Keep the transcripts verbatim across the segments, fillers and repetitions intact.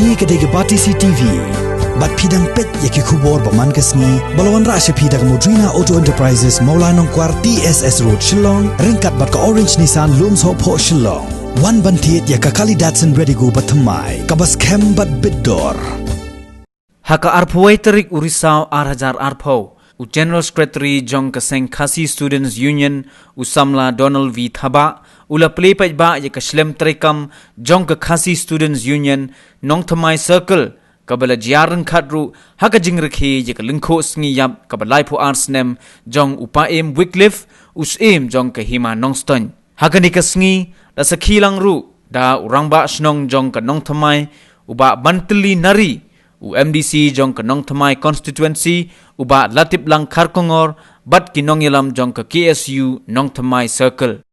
Kane ka dei ka Batesi T V. Bad phi dang peit ïa ki khubor ba man ka sngi ba la wanrah sha phi da ka Modrina Auto Enterprises, Mawlai Nongkwar, T S S Road, Shillong, ryngkat bad ka Orange Nissan, Lumsohphoh, Shillong. Wan ban thied ïa ka kali Datsun Redigo ba thymmai, kaba skhem bad bit dor. Ha ka arphew tarik u Risaw ar hajar arphew, u General Secretary jong ka seng Khasi Students Union, u samla Donald V Thabah, u la plie paidbah ïa ka shlem treikam jong ka Khasi Students Union Nongthymmai Circle, kaba la jia ryngkat ruh ha ka jingrakhe ïa ka lyngkhuh sngi ïap kaba laiphew ar snem jong u Paiem Wycliffe, u Syiem jong ka Hima Nongstoiñ. Ha kane ka sngi la sakhi lang ruh da u Rangbah Shnong jong ka Nongthymmai, u Bah Bantylli Nari, u M D C jong ka Nongthymmai Constituency, u Bah Latiplang Kharkongor, bad ki nongïalam jong ka K S U Nongthymmai Circle.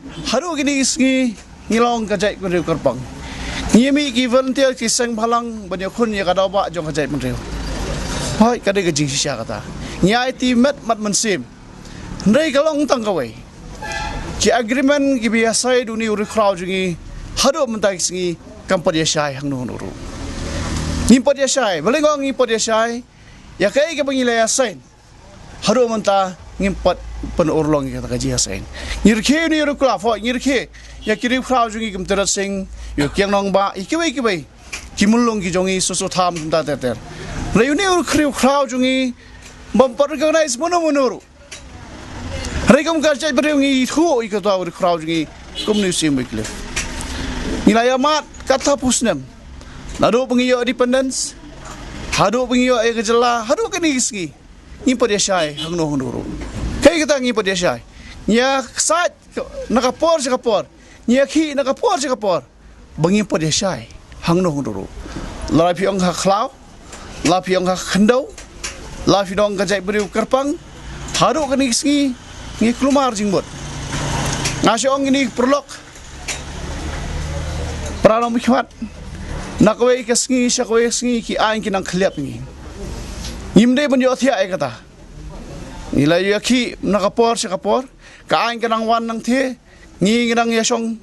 Haduh kine ki sngi ngi long ka jaitbynriew kyrpang. Ngi mih ki volunteer ki seng bhalang ban ïakhun ïa ka daw bah jong ka jaitbynriew. Hooid, ka dei ka jingshisha kata. Ngi aiti met bad mynsiem. Hynrei ka long tang kawei. Ki agreement kiba ïa sign da une u riewkhraw jong ngi haduh mynta ki sngi kam pat ïa shai hangno hangno ruh. Ngim pat ïa shai, balei nga ong ngim pat ïa shai? Ïa kaei kaba ngi la ïa sign haduh mynta ngim pat pynurlong ïa kata ka jingïa sign. Ngi rkhie une u riewkhraw, hooid, ngi rkhie ïa ki riewkhraw jong ngi kum Tirot Sing, ïa u Kiang Nangbah, ïa kiwei kiwei. Ki mulong ki jong ngi, soso tham kumta ter ter. Hynrei une u riewkhraw jong ngi bym pat recognize mano mano ruh. Hynrei kum ka jaitbynriew ngi ithuh ïa kata u riewkhraw jong ngi kum une u Syiem Wycliffe. Ngi la ïa mad katto katne snem. Naduh ba ngi ïoh independence, haduh ba ngi ïoh ïa ka jylla, haduh kine ki sngi, ngim pat ïa shai hangno hangno ruh. Kaei kata ngim pat ïa shai? Ngi ïa ksaid na ka por sha ka por, ngi ïa khih na ka por sha ka por, ba ngim pat ïa shai hangno hangno ruh. Lada phi ong ha khlaw, lada phi ong ha khyndew, lada phi ong ka jaitbynriew kyrpang, haduh kine ki sngi ngi kulmar jingmut. Nga shu ong kine ki paralok, para nongmihkhmat, na kawei ka sngi sha kawei ka sngi ki aiñ ki nang khylliap ïa ngi. Ngim dei ban ïohthiah ïa kata. Ngi la ïa khih na ka por sha ka por, ka aiñ ka nang wan nang thiah, ngi ngi nang ïa shong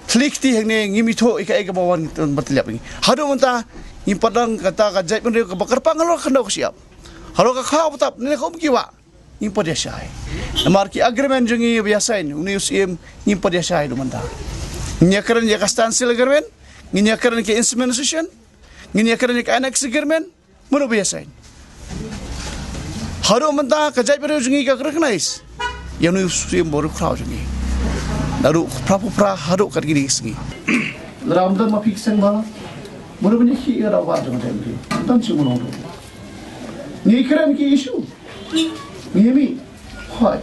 thli kti hangne, ngim ithuh ïa kaei kaba wan ban tylliap ïa ngi. Haduh mynta ngim pat don kata ka jaitbynriew kaba kyrpang halor ka khyndew ka shyiap, halor ka khlaw btap ne ka um ki wah. Ngim pat ïa shai. Namar ki agreement jong ngi ba ïa sign une u Syiem, ngim pat ïa shai haduh mynta. Ngin ïa kren ïa ka standstill agreement, ngin ïa kren ïa ka instrumentation, ngin ïa kren ïa ka annex agreement, mano ba ïa sign? Haduh mynta ka jaitbynriew jong ngi kam recognize ïa une u Syiem ba u riewkhraw jong ngi. Naduh phra phew phra haduh kat kine ki sngi. Lada ym don ma phi ki seng bhalang, mano ban ïa khih ïa ka daw bah jong ka jaitbynriew? Ym don shuh mano ruh. Ngi kren ki issue. Ngi mih. Hooid.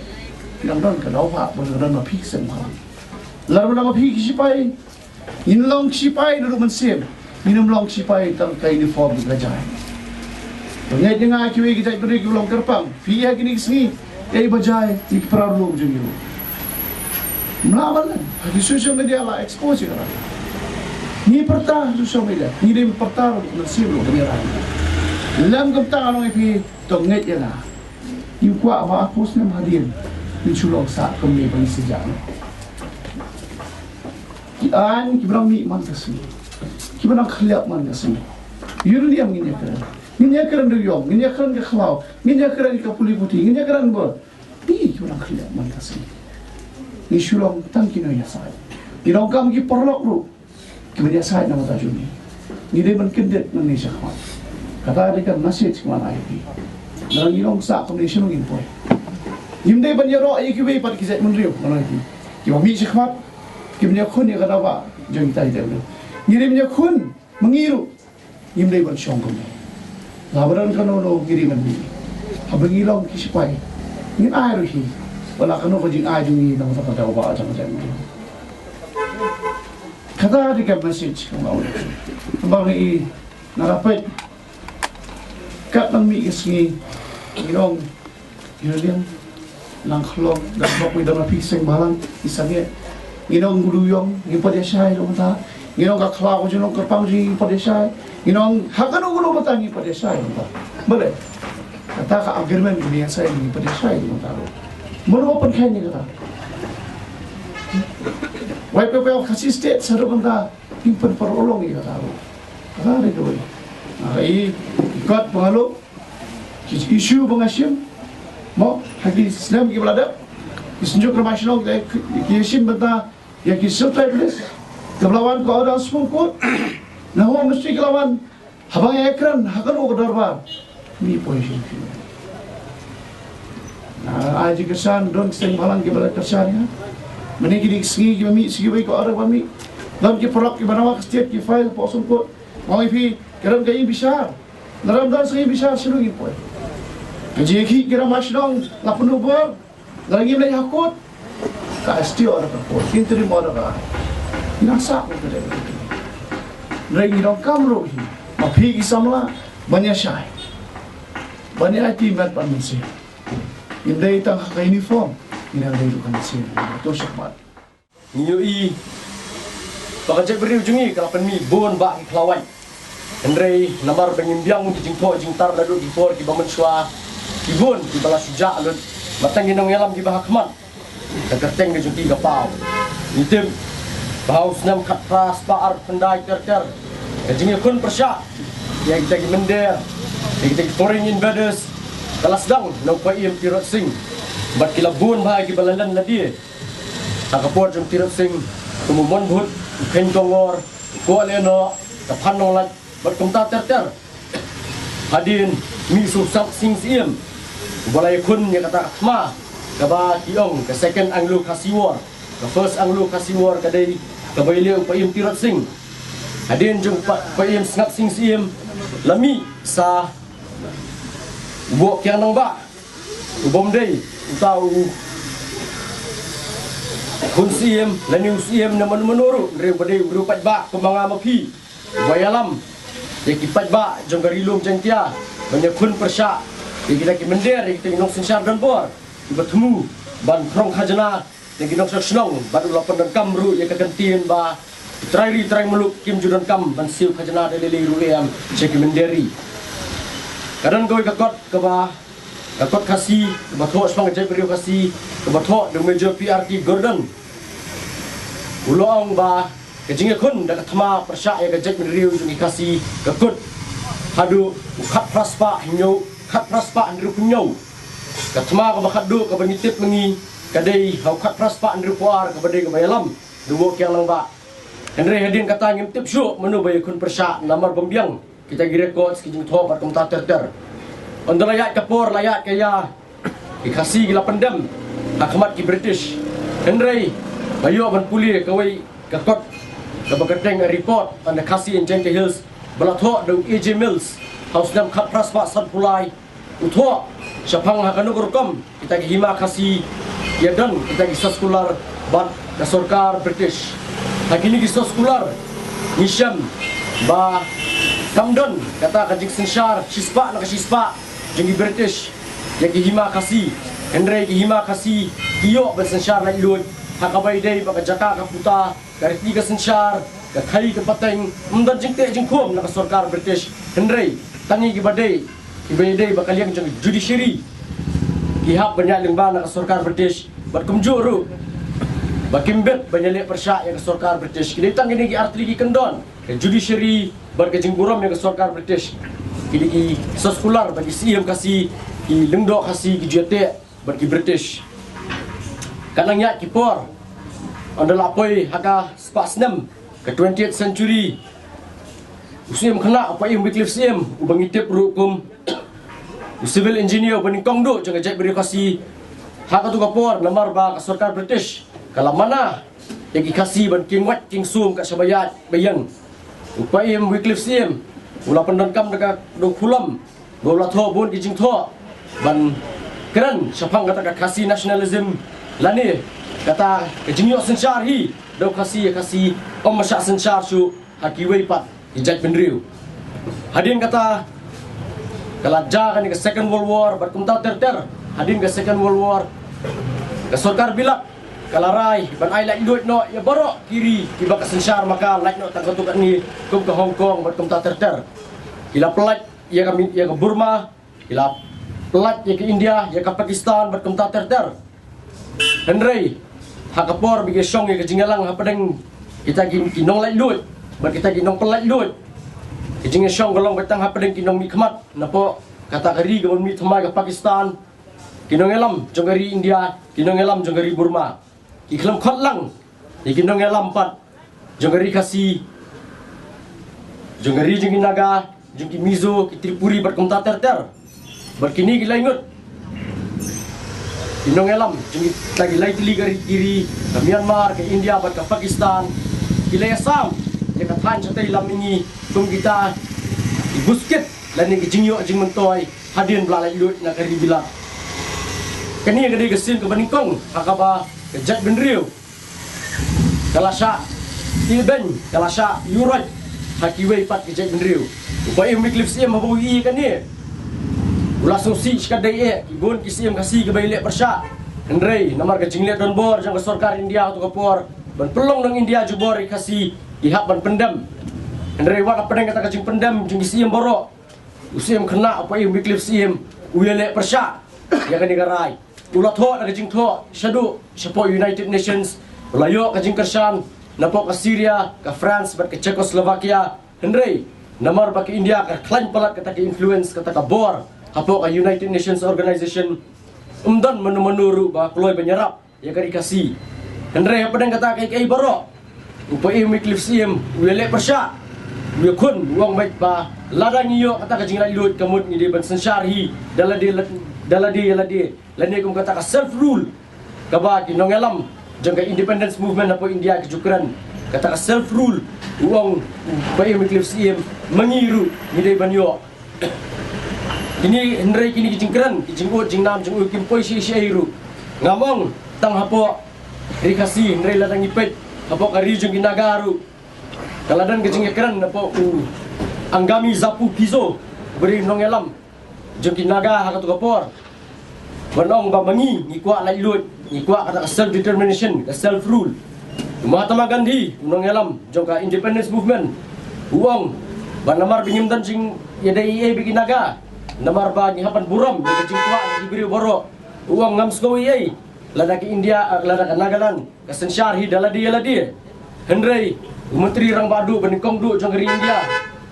Ngi dang don ka daw bah, ba ngi don ma phi ki seng bhalang. Lada ym don ma phi ki shipai, ngin long ki shipai naduh mynsiem. Ngin ym long ki shipai tang ka uniform ka jai. Ngeit ïa nga kiwei ki jaitbynriew kiba long kyrpang, phi ïa kine ki sngi, ïa i ba jai ïa ki para ruh jong ngi ruh. Mla ban len ha ki social media la expose ïa ka. Ngi pyrta ha social media, ngi dei pyrta ruh mynsiem ruh ka mira. Lem kumta nga ong ïa phi, to ngeit ïa nga. Ngi kwah ba arphew snem hadien ngin shu long sah kumne ba ngi shu jah. Ki aiñ kiba nang mih man ka sngi, kiba nang khylliap man ka sngi. Ïa u niam ngin ïa kren, ngin ïa kren riewïong, ngin ïa kren ka khlaw, ngin ïa kren ka pule puthi, ngin ïa kren ba, ïa kiba nang khylliap man ka sngi. Ngi shu long tang ki nongïasaid. Ngi donkam ki paralok ruh kiban ïasaid na ka bynta jong ngi. Ngi dei ban kyndit nangne shakhmat. Kata dei ka message kaba ngan ai ïa phi. Lada ngi long sah kumne shano ngin poi? Ngim dei ban ïaroh ïa kiwei pat ki jaitbynriew, ngan ong ïa phi. Kiba mih shakhmat, kiban ïakhun ïa ka daw bah jong kita ki jaitbynriew. Ngi dei ban ïakhun ma ngi ruh. Ngim dei ban shong kumne. Lada don kano kano ngi dei ban mih. Haba ngi long ki shipai, ngin ai ruh hi ba la kano ka jingai jong ngi na ka bynta ka daw bah jong ka jaitbynriew. Kata dei ka message kaba nga wan. Ba ngi na ka peit kat nang mih ka sngi, ngi ong, ngi ong, nang khlong, da bok wi da ma phi seng bhalang, i sangeh. Ngi ong u riewïong, ngim pat ïa shai ruh mynta. Ngi ong ka khlaw ka jinglong kyrpang jong ngi, ngim pat ïa shai. Ngi ong ha kano kano mynta, ngim pat ïa shai ruh mynta. Balei? Kata ka agreement kaba ngi ïa sign, ngim pat ïa shai ruh mynta ruh. Mano ba pynkheiñ ïa kata? Wai pep pep Khasi State shaduh mynta, ngim pat pynurlong ïa kata ruh. Ka dei kawei. Nga ïohi ki kot ba nga luh, ki issue ba nga shim, mo, ha ki snem kiba la dep, ki synjuk rangbah shnong ki, ki shim bynta ïa ki shelter list, kiba la wan ka order Supreme Court. Na Home Ministry ki la wan, haba nga ïakren ha kano ka dorbar, mi poi sha ki. Ai jingkyrshan, don ki seng bhalang kiba la kyrshan ïa nga. Mynne kine ki sngi kiba mih, sngi kiba ka order ba mih, don ki paralok kiba na ka state ki file hapoh Supreme Court. Nga ong ïa phi, ka don ka ïing bishar. Lada ym don sa ïing bishar, sha no ngin poi? Ka jingïakhih ki rangbah shnong la pynduh bor, lada ngim leit ha court, ka S T order ka court, interim order ka. Ngi nang sah ka dei. Hynrei ngi donkam ruh hi, ma phi ki samla, ban ïa shai, ban ïa aiti met bad mynsiem. Ngim dei tang ha ka uniform, ngi dang dei ruh ha ka mynsiem. To shakhmat. Ngi ïohi ba ka jaitbynriew jong ngi ka la pynmih bun bah ki khlawait. Hynrei namar ba ngim biang ki jingthoh jingtar naduh ki por kiba mynshuwa, ki bun kiba la shu jah lut. Bad tang ki nongïalam kiba ha khmat, ka kyrteng ka jong ki ka paw. Ngi tip ba ha u snem khatphra spah arphew khyndai ter ter, ka jingïakhun pyrshah ïa kita ki mynder, ïa kita ki foreign invaders, ka la sdang na u Paiem Tirot Sing. Bad ki la bun bha kiba la len lade ha ka por jong Tirot Sing, kum u Mon Bhut, u Kheiñ Kongor, u Koh Lehnoh, ka Phan Nonglait, bad kumta ter ter. Hadien mih u Sngap Sing Syiem uba la ïakhun ïa kata ka thma kaba ki ong ka Second Anglo Khasi War. Ka First Anglo Khasi War ka dei kaba ïaleh u Paiem Tirot Sing. Hadien jong u Pa-, Paiem Sngap Sing Syiem la mih sa u Boh Kiang Nangbah, u bym dei uta u khun syiem lane u syiem ne mano mano ruh, hynrei uba dei u briew paidbah kum ma nga ma phi, uba ïalam ïa ki paidbah jong ka Ri Lum Jaiñtia ban ïakhun pyrshah ïa kita ki mynder, ïa kita ki nongsynshar donbor kiba thmu ban phrong khajna ïa ki nongshong shnong, bad u la pyndonkam ruh ïa ka kyntien ba ki trai ri trai muluk kim ju donkam ban siew khajna da lei lei ruh em sha ki mynder ri. Ka don kawei ka kot kaba, ka kot Khasi kaba thoh shaphang ka jaitbynriew Khasi, kaba thoh da u Major P R T Gordon. U la ong ba ka jingïakhun da ka thma pyrshah ïa ka jaitbynriew jong ki Khasi ka kut haduh u khatphra spah hynñiew, khatphra spah hynriewphew hynñiew. Ka thma kaba khatduh kaba ngi tip ma ngi ka dei ha u khatphra spah hynriewphew ar kaba dei kaba ïalam da u Boh Kiang Nangbah. Hynrei hadien kata ngim tip shuh mano ba ïakhun pyrshah namar bym biang kita ki records, ki jingthoh bad kumta ter ter. Ynda la ïaid ka por, la ïaid ka ïa, ki Khasi ki la pyndem ha khmat ki British. Hynrei nga ïoh ban pule kawei ka kot kaba kyrteng A Report on the Khasi and Jaintia Hills ba la thoh da u A J Mills ha u snem khatphra spah sanphew lai. U thoh shaphang ha kano ka rukom kita ki hima Khasi ki ïadon kita ki soskular bad ka sorkar British. Ha kine ki soskular ngi shem ba kam don kata ka jingsynshar shispah na ka shispah jong ki British ïa ki hima Khasi. Hynrei ki hima Khasi ki ïoh ban synshar laitluid ha kaba ïadei bad ka jaka ka puta, ka riti ka synshar, ka khaïi ka pateng, ym don jingteh jingkhum na ka sorkar British. Hynrei tang ïa kiba dei, kiba ïadei bad ka liang jong ka judiciary, ki hap ban ïaid lyngba na ka sorkar British, bad kumjuh ruh ba kim bit ban ïaleh pyrshah ïa ka sorkar British. Ki dei tang kine ki artylli ki kyndon, ka judiciary bad ka jingburom ïa ka sorkar British. Ki dei ki soskular bad ki syiem Khasi, ki lyngdoh Khasi ki ju ïateh bad ki British. Ka nang ïaid ki por, ynda la poi ha ka spah snem ka twentieth century, u Syiem Khynnah, u Paiem Wycliffe Syiem, uba ngi tip ruh kum u civil engineer uba nyngkong duh jong ka jaitbynriew Khasi, ha katu ka por namar ba ka sorkar British ka la mana ïa ki Khasi ban kieng wait kieng sum kat shaba ïaid ba ïeng, u Paiem Wycliffe Syiem u la pyndonkam da ka dong khulom ba u la thoh bun ki jingthoh ban kren shaphang kata ka Khasi nationalism, lane kata ka jingïoh synshar hi da u Khasi ïa Khasi, ym ba shah synshar shuh ha kiwei pat ki jaitbynriew. Hadien kata ka la jia kane ka Second World War bad kumta ter ter. Hadien ka Second World War ka sorkar Bilat ka la rai ban ai laitluid noh ïa baroh ki ri kiba ka synshar ma ka, lait noh tang katto katne kum ka Hong Kong bad kumta ter ter. Ki la pyllait ïa ka Mi-, ïa ka Burma, ki la pyllait ïa ka India, ïa ka Pakistan bad kumta ter ter. Hynrei ha ka por ba ki shong ïa ka jingïalang hapdeng kita ki, ki nonglaitluid bad kita ki nongpynlaitluid, Ki jingïashong ka long beit tang hapdeng ki nongmihkhmat napoh kata ka ri kaba mih thymmai ka Pakistan, ki nongïalam jong ka ri India, ki nongïalam jong ka ri Burma. Ki khlem khot lang ïa ki nongïalam pat jong ka ri Khasi, jong ka ri jong ki Naga, jong ki Mizo, ki Tripuri bad kumta ter ter. Bad kine ki lai ngut ki nongïalam jong kita ki lai tylli ka ri, ki ri ka Myanmar, ka India bad ka Pakistan, ki la ïasam ïa ka thaiñ shatei lam mihngi kum kita ki buskit lane ki jingïoh jingmyntoi hadien ba la laitluid na ka ri Bilat. Kane ka dei ka sien kaba nyngkong ha kaba ka jaitbynriew ka la shah ibeiñ, ka la shah ïuhroit ha kiwei pat ki jaitbynriew. U Paiem Wycliffe Syiem haba u ïohi ïa kane, u la sngewsih shikatdei eh, ki bun ki Syiem Khasi kiba ïaleh pyrshah. Hynrei namar ka jingleh donbor jong ka sorkar India ha kato ka por ban pynlong nong India jubor ïa ki Khasi, ki hap ban pyndem. Hynrei wat hapdeng kata ka jingpyndem jong ki Syiem baroh, u Syiem khynnah u Paiem Wycliffe Syiem u ïaleh pyrshah ïa kane ka rai. U la thoh da ka jingthoh shaduh shapoh United Nations, u la ïoh ka jingkyrshan napoh ka Syria, ka France bad ka Czechoslovakia. Hynrei namar ba ka India ka khlaiñ palat kata ka influence, kata ka bor hapoh ka United Nations Organization, ym don mano mano ruh ba kloi ban ïarap ïa ka ri Khasi. Hynrei hapdeng kata kaei kaei baroh, u Paiem Wycliffe Syiem u ïaleh pyrshah, u ïakhun, u ong beit ba lada ngi ïoh kata ka jinglaitluid, ka mut ngi dei ban synshar hi da lade, da lade ïa lade, lane kum kata ka self rule kaba ki nongïalam jong ka independence movement hapoh India ki ju kren. Kata ka self rule, u ong u Paiem Wycliffe Syiem, ma ngi ruh ngi dei ban ïoh. Kine, hynrei kine ki jingkren, ki jingud jingnam jong u kim poi shaei shaei ruh. Ngam ong tang hapoh ri Khasi, hynrei lada ngi peit hapoh ka ri jong ki Naga ruh, ka la don ka jingïakren napoh u Angami Zapu Phizo, uba dei u nongïalam jong ki Naga ha kato ka por, ban ong ba ma ngi ngi kwah laitluid, ngi kwah kata ka self determination, ka self rule. U Mahatma Gandhi, u nongïalam jong ka independence movement, u ong ba namar ba ngim don jingïadei ei ei bad ki Naga, namar ba ngi hap ban burom ïa ka jingkwah jong ki briew baroh. U ong ngam sngew ei ei lada ka India, eh, lada ka Nagaland ka synshar hi da lade ïa lade. Hynrei u Myntri Rangbah Duh ba nyngkong duh jong ka ri India,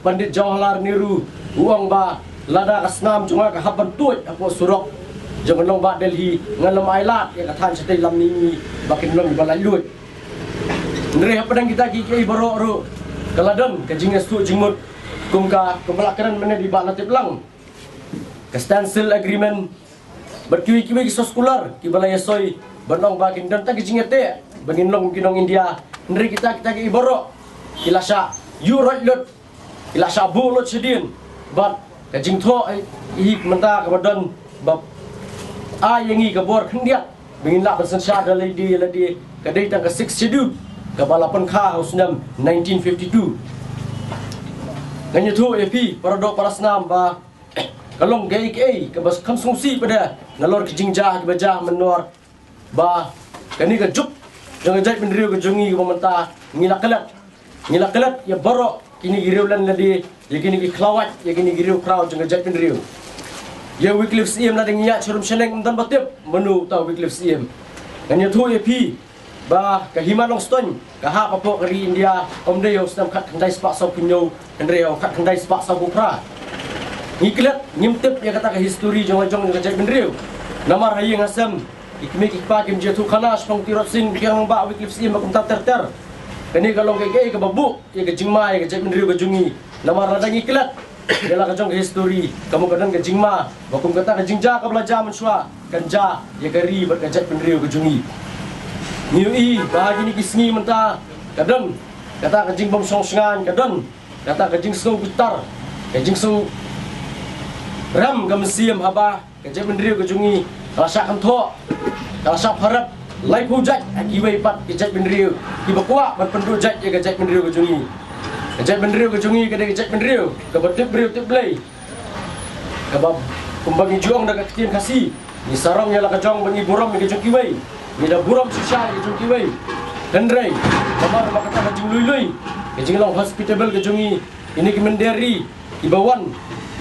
Pandit Jawaharlal Nehru, u ong ba lada ka snam jong nga ka hap ban tuid hapoh surok jong ka nongbah Delhi, ngan ym ailad ïa ka thaiñ shatei lam mihngi ba kin long ba laitluid. Hynrei hapdeng kita kiei kiei baroh ruh ka la don ka jingïasyllok jingmut, kum ka, kumba la kren mynne da i Bah Latiplang, ka standstill agreement. Bad kiwei kiwei ki soskular kiba la ïasoi ban ong ba kin don tang ki jingïateh ba ngin long ki nong India. Hynrei kita, kita kiei baroh ki la shah ïuhroit lut, ki la shah buh lut shadien. Bad ka jingthoh hi mynta kaba don ba ai ïa ngi ka bor khyndiat ba ngin lah ban synshar da lade ïa lade, ka dei tang ka Sixth Schedule kaba la pynkha ha u snem nineteen fifty-two. Ngan ïathuh ïa phi para doh para snam ba ka long kaei kaei kaba kham sngewsih pat nalor ki jingjia kiba jia mynno, ba kane ka juk jong ka jaitbynriew ka jong ngi kaba mynta ngi la klet, ngi la klet ïa baroh kine ki riewlen lade, ïa kine ki khlawait, ïa kine ki riewkhraw jong ka jaitbynriew. Ïa u Wycliffe Syiem, lada ngi ïaid sharum shaneng ym don ba tip mano uta u Wycliffe Syiem. Ngan ïathuh ïa phi ba ka Hima Nongstoiñ ka hap hapoh ka ri India ym dei ha u snem khatkhyndai spah sawphew hynñiew, hynrei ha u khatkhyndai spah sawphew phra. Ngi klet, ngim tip ïa kata ka history jong la jong ka jaitbynriew. Namar ha ïing ha sem ki kmie ki kpa kim ju ïathuh khana shaphang u Tirot Sing, u Kiang Nangbah, u Wycliffe Syiem bad kumta ter ter. Kane ka long kaei kaei kaba buh ïa ka jingma ïa ka jaitbynriew ka jong ngi. Namar lada ngi klet ïa la ka jong ka history, ka mut ka don ka jingma ba kum kata ka jingjia kaba la jia mynshuwa kan jia ïa ka ri bad ka jaitbynriew ka jong ngi. Ngi ïohi ba ha kine ki sngi mynta ka don kata ka jingbym shong shngaiñ, ka don kata ka jingsngewbitar, ka jingsngew rem ka mynsiem haba ka jaitbynriew ka jong ngi ka la shah kynthoh, ka la shah pharap laiphew jait ha kiwei pat ki jaitbynriew kiba kwah ban pynduh jait ïa ka jaitbynriew ka jong ngi. Ka jaitbynriew ka jong ngi ka dei ka jaitbynriew kaba tip briew tip Blei, kaba kumba ngi ju ong da ka ktien Khasi, ngi sarong ïa la ka jong ba ngi burom ïa ka jong kiwei, ngi da burom shisha ïa ka jong kiwei. Hynrei namar ba kata ka jinglui lui, ka jinglong hospitable ka jong ngi, kine ki mynder ri kiba wan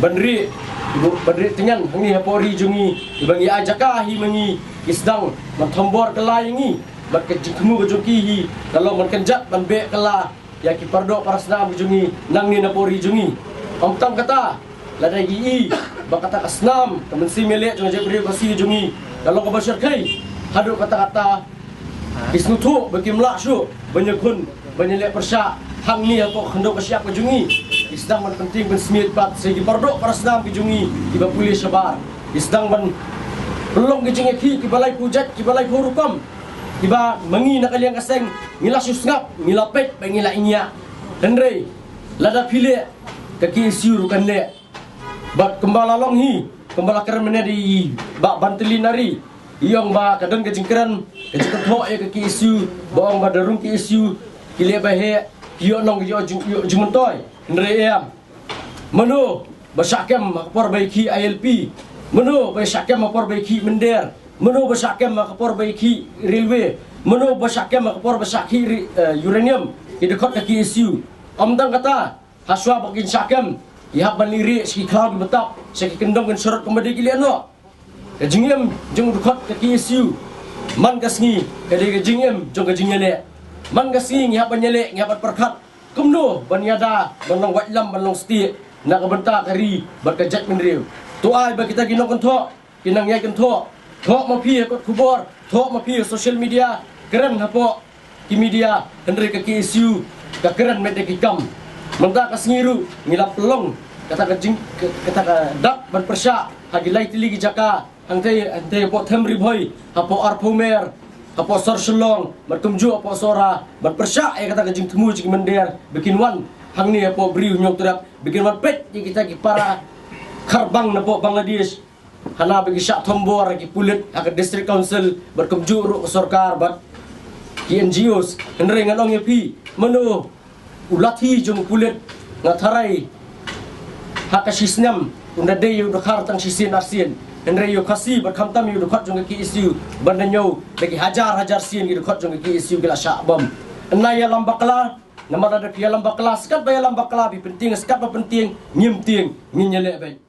ban rieh, kiba wan ban rieh tyngen hangne hapoh ri jong ngi, kiba ngi ai jaka hi ma ngi, ki sdang ban thombor kylla ïa ngi. Bad ka jingthmu ka jong ki hi ka long ban kynjat ban beh kylla ïa ki para doh para snam ka jong ngi nangne napoh ri jong ngi. Ym tang kata, lada ngi i ba kata ka snam ka mynsiem ïaleh jong ka jaitbynriew Khasi jong ngi ka long kaba shyrkhei haduh katta katta, ki sngewthuh ba kim lah shuh ban ïakhun ban ïaleh pyrshah hangne hapoh khyndew ka shyiap ka jong ngi. Ki sdang ban pyntieng pynsmiej pat sha ki paradoh parasnam ki jong ngi kiba pule shabar. Ki sdang ban pynlong ki jingïakhih kiba laiphew jait kiba laiphew rukom, kiba ma ngi na ka liang ka seng ngi la shu sngap, ngi la peit bad ngi la ingiah. Hynrei lada phi leh, ka KSU ruh kan leh. Bad kumba la long hi, kumba la kren mynne da i Bah Bantylli Nari, i ong ba ka don ka jingkren, ka jingkynthoh ïa ka KSU, ba ong ba da rung KSU ki leh ba heh, ki ïoh nong, ki ïoh jing, ïoh jingmyntoi. Hynrei em, mano ba shah kem ha ka por ba ïakhih ILP? Mano ba shah kem ha ka por ba ïakhih mynder? Mano ba shah kem ha ka por ba ïakhih railway? Mano ba shah kem ha ka por ba shah khih ri-, eh, uranium? Ki dkhot ka KSU. Ym tang kata, ha shuwa ba kin shah kem, ki hap ban leit rieh sha ki khlaw kiba tap, sha ki kyndong kynsharud kumba dei ki leh noh. Ka jingim jong u dkhot ka KSU man ka sngi ka dei ka jingim jong ka jingïaleh. Man ka sngi ngi hap ban ïaleh, ngi hap ban pyrkhat kumno ban ïada ban long waitlam, ban long stieh na ka bynta ka ri bad ka jaitbynriew. To ai ba kita ki nongkynthoh ki nang ïai kynthoh. Thoh ma phi ha kot khubor, thoh ma phi ha social media, kren hapoh ki media, hynrei ka KSU ka kren met da ki kam. Mynta ka sngi ruh ngi la pynlong kata ka jing, kata ka dak ban pyrshah ha ki lai tylli ki jaka, hangtei, hangtei hapoh Them Ri Bhoi, hapoh Arphew Mer, hapoh sor Shillong, bad kumjuh hapoh Sohra, ban pyrshah ïa kata ka jingthmu jingmynder ba kin wan hangne hapoh Bri u Hynñiewtrep, ba kin wan peit ïa kita ki para kharbang napoh Bangladesh, hana ba ki shah thombor ha ki pulit ha ka District Council bad kumjuh ruh ka sorkar bad ki NGOs. Hynrei ngan ong ïa phi, mano u lathi jong u pulit? Nga tharai ha ka shisnem un da dei ïa u dkhar tang shisien arsien. Hynrei ïa u Khasi bad khamtam ïa u dkhot jong ka KSU ban da ñiew da ki hajar hajar sien ki dkhot jong ka KSU ki la shah bom. Ynda ïalam bakla, namar lada phi ïalam bakla, skat ba ïalam bakla, phi pyntieng skat ba pyntieng, ngim tieng, ngin ïaleh beit.